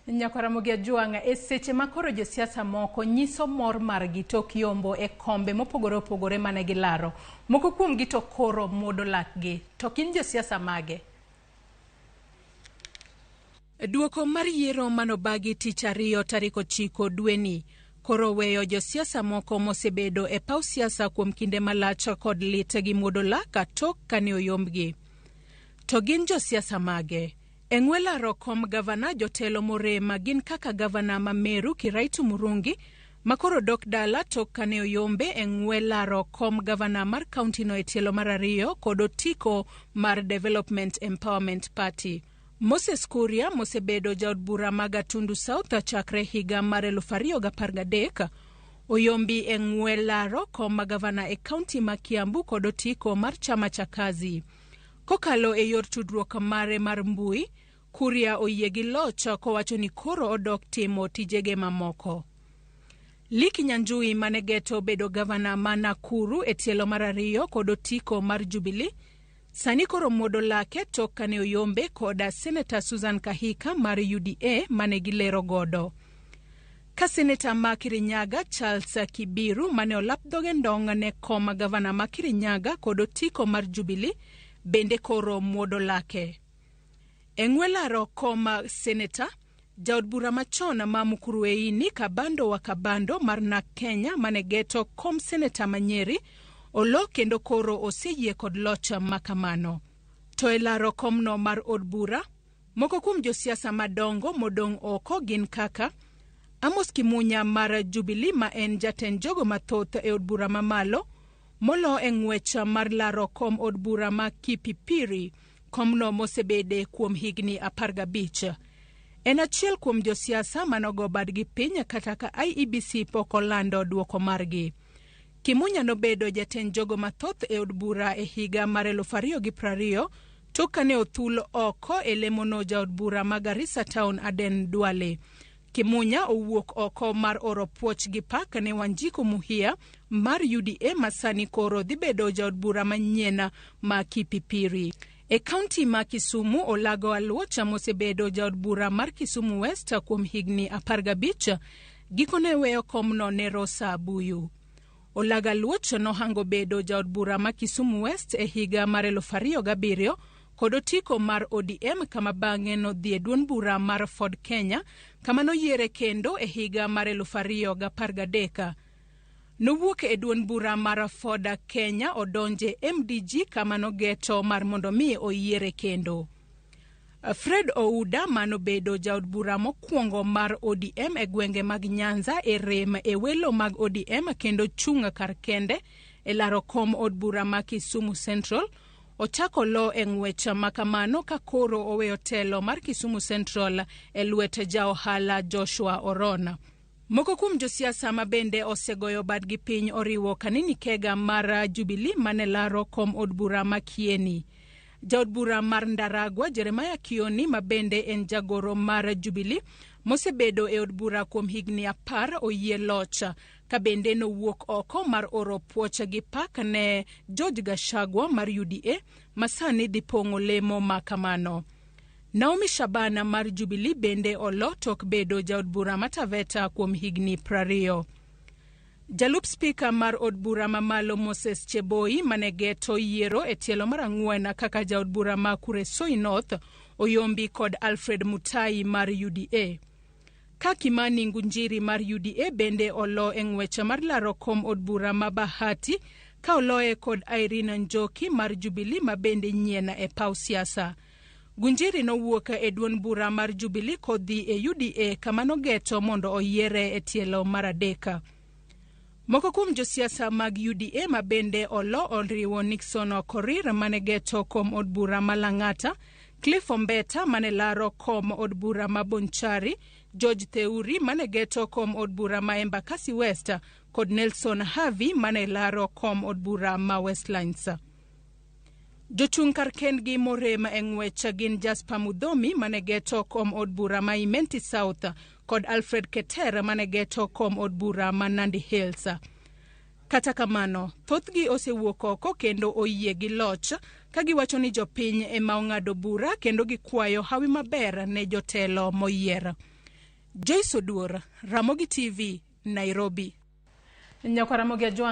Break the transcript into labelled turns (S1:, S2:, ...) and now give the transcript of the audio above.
S1: Nyakwaramogi Ajwang', e seche ma koro josiasa moko nyiso mor margi tok yombo e kombe mopogore opogore mane gilaro. Moko kuomgi to koro muodo lakgi. To gin josiasa mage? Duoko mar yiero manobagi tich ariyo tarik 9 dweni koro weyo josiasa moko mosebedo e paw siasa kuom kinde malach kod lit gi muodo lak tok kane oyombgi. To gin josiasa mage? E ng'we laro kom gavana, jotelo morem gin kaka gavana ma Meru Kiraitu Murungi ma koro dok dala tok kane oyombe e ng'we laro kom gavana mar kauntino e tielo mar ariyo kod otiko mar Development Empowerment Party. Moses Kuria mosebedo jaod bura ma Gatundu South chakre higa mar 2013 oyombi e ng'we laro kom ma gavana e kaunti ma Kiambu kod otiko mar chama cha Kazi. Kokalo e yor tudruok mare mar mbui, Kuria oyie gi loch kowacho ni koro odok timo tijege mamoko. Lee Kinyanjui mane geto bedo gavana ma Nakuru e tielo mar ariyo kod otiko mar Jubilee sani koro muodo lake tok kane oyombe koda Seneta Susan Kihika mar UDA mane gilero godo. Ka Seneta ma Kirinyaga Charles Kibiru mane olap dhoge ndong' ne kom gavana ma Kirinyaga kod otiko mar Jubilee bende koro muodo lake. E ng'we laro kom seneta, jaod bura machon ma Mukurweini Kabando wa Kabando mar NARC Kenya mane geto kom seneta ma Nyeri olo kendo koro oseyie kod loch makamano. To e laro komno mar od bura, moko kuom josiasa madongo modong' oko gin kaka Amos Kimunya mar Jubilee ma en jatend jogo mathoth e od bura mamalo molo e ng'wech mar laro kom od bura ma Kipipiri, komno mosebede kuom higni 15. En achiel kuom josiasa manogo badgi piny kata ka IEBC pok olando duoko margi. Kimunya nobedo jatend jogo mathoth e od bura e higa mar 2020 tok kane othul oko e lemono jaod bura ma Garissa Town Aden Duale. Kimunya owuok oko mar oro puoch gi pak ne Wanjiku Muhia mar UDA ma sani koro dhi bedo jaod bura manyien ma Kipipiri. E kaunti ma Kisumu, Olago Aluoch mosebedo jaod bura mar Kisumu West kuom higni 15 gikone weyo komno ne Rosa Buyu. Olago Aluoch nohango bedo jaod bura ma Kisumu West e higa mar 2007 kod otiko mar ODM kama bang'e nodhi e duond bura mar Ford Kenya kama noyiere kendo e higa mar 2013. Nowuok e duond bura mar Ford Kenya odonje MDG kama nogeto mar mondo mi oyiere kendo. Fred Ouda manobedo jaod bura mokwongo mar ODM e gwenge mag Nyanza e rem e welo mag ODM kendo chung' kar kende e laro kom od bura ma Kisumu Central ochako lo e ng'wech makamano ka koro oweyo telo mar Kisumu Central e lwet ja ohala Joshua Orona. Moko kuom josiasa ma bende osegoyo badgi piny oriwo Kanini Kega mar Jubilee mane laro kom od bura ma Kieni. Jaod bura mar Ndaragwa Jeremiah Kioni ma bende en jagoro mar Jubilee mosebedo e od bura kuom higni 10 oyie loch ka bende nowuok oko mar oro puoch gi pak ne George Gachagua mar UDA ma sani dhi pong'o lemo ma kamano. Naomi Shabana mar Jubilee bende olo tok bedo jaod bura ma Taveta kuom higni 20. Jalup spika mar od bura mamalo Moses Cheboi mane geto yiero e tielo mar 4 kaka jaod bura ma Kuresoi North oyombi kod Alfred Mutai mar UDA. Ka Kimani Ngunjiri mar UDA bende olo e ng'wech mar laro kom od bura ma Bahati ka oloye kod Irene Njoki mar Jubilee ma bende nyien e paw siasa. Ngunjiri nowuok e duond bura mar Jubilee kodhi e UDA kama nogeto mondo oyiere e tielo mar 3. Moko kuom josiasa mag UDA ma bende olo oriwo Nixon Korir mane geto kom od bura ma Lang'ata, Cliff Ombeta mane laro kom od bura ma Bonchari, George Theuri mane geto kom od bura ma Embakasi West kod Nelson Havi mane laro kom od bura ma Westlands. Jochung' kar kendgi morem e ng'wech gin Jasper Mudhomi mane geto kom od bura ma Imenti South kod Alfred Keter mane geto kom od bura ma Nandi Hills. Kata kamano, thothgi osewuok oko kendo oyie gi loch ka giwacho ni jopiny ema ong'ado bura kendo gikwayo hawi maber ne jotelo moyier. Joyce Oduor, Ramogi TV, Nairobi. Nyakwa Ramogi Ajwang'.